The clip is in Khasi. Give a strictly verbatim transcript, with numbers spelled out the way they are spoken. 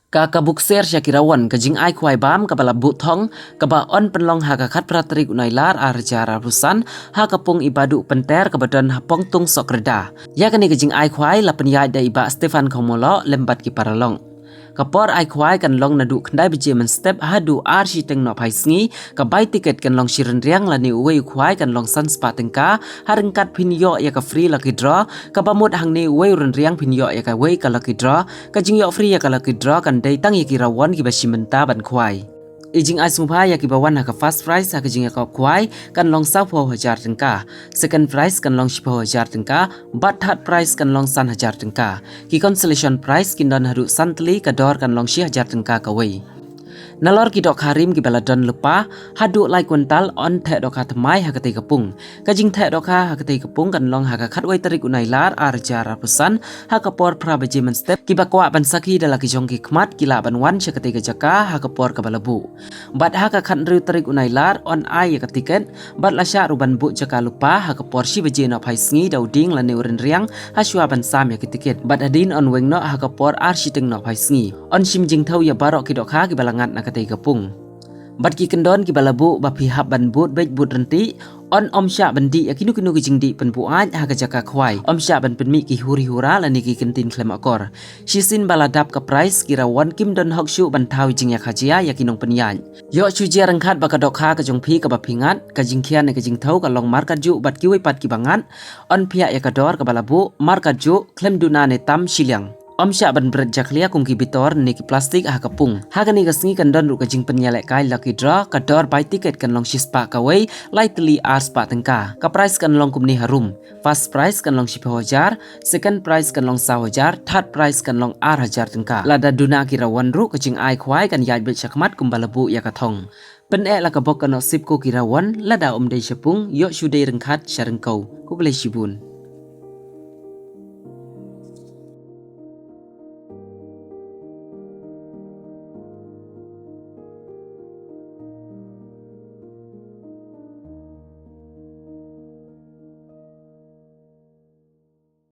Ka ka bukser sha ki rawon, ka jingai khwai bam kaba la buh thong, kaba yn pynlong ha ka khatphra tarik u Nailar ar hajar arphew san, ha ka pung i Badu Pynter kaba don ha Pongtung Sohkyrda. Ïa kane ka jingai khwai la pynïaid da i Bah Stephan Khongmolo lem bad ki paralok. Ka por ai khwai kan long naduh khyndai baje mynstep haduh ar shiteng nohphai sngi, ka bai tiket kan long shi rynriang lane uwei u khwai kan long san spah tyngka, ha ryngkat phin ïoh ïa ka free lucky draw, kaba mut hangne uwei u rynriang phin ïoh ïa kawei ka lucky draw, ka jingïoh free ïa ka lucky draw kan dei tang ïa ki rawon kiba shim bynta ban khwai. I jingai sngewbha ïa kiba wan ha ka first prize ha ka jingïakop khwai kan long sawphew hajar tyngka, second prize kan long shiphew hajar tyngka, bad third prize kan long san hajar tyngka. Ki consolation prize kin don haduh san tylli, ka dor kan long shi hajar tyngka kawei. Nalor ki dohkha rim kiba la don lypa, haduh lai kwintal yn theh dohkha thymmai ha katei ka pung. Ka jingtheh dohkha ha katei ka pung kan long ha ka khatwei tarik u Nailar ar hajar arphew san, ha ka por phra baje mynstep, kiba kwah ban sakhi da la ki jong ki khmat ki lah ban wan sha katei ka jaka ha ka por kaba la buh. Bad ha ka khathynriew tarik u Nailar yn ai ïa ka tiket, bad la shah ruh ban buh jaka lypa ha ka por shi baje nohphai sngi da u dieng lane u rynriang, ha shuwa ban sam ïa ki tiket. Bad hadien yn weng noh ha ka por ar shiteng nohphai sngi. Yn shim jingthew ïa baroh ki dohkha kiba la ngat na katei ka pung. Bad ki kyndon kiba la buh ba phi hap ban bud beit bud ryntih, yn ym shah ban dih ïa kino kino ki jingdih pynbuaid ha ka jaka khwai. Ym shah ban pynmih ki huri hura lane ki kyntien khlem akor. Shisien ba la dap ka prize, ki rawon kim don hok shuh ban thaw jingïakajia ïa ki nongpynïaid. Ïoh shu jia ryngkhat ba ka dohkha ka jong phi kaba phi ngat, ka jingkhia ne ka jingthew ka long markatjuh bad kiwei pat kiba ngat, yn phiah ïa ka dor kaba la buh, markatjuh, khlem duna ne tam shiliang. Ym shah ban bret jakhlia kum ki bitor ne ki plastik ha ka pung. Ha kane ka sngi kan don ruh ka jingpynïalehkai lucky draw, ka dor bai tiket kan long shispah kawei, lai tylli ar spah tyngka. Ka prize kan long kumne harum. First prize kan long shiphew hajar, second prize kan long saw hajar, third prize kan long ar hajar tyngka. Lada duna ki rawon ruh, ka jingai khwai kan ïaid beit shakhmat kumba la buh ïa ka thong. Pyneh la ka bok ka noh sip ko ki rawon, lada ym dei shapung, ïoh shu dei ryngkhat sha ryngkew. Khublei shibun.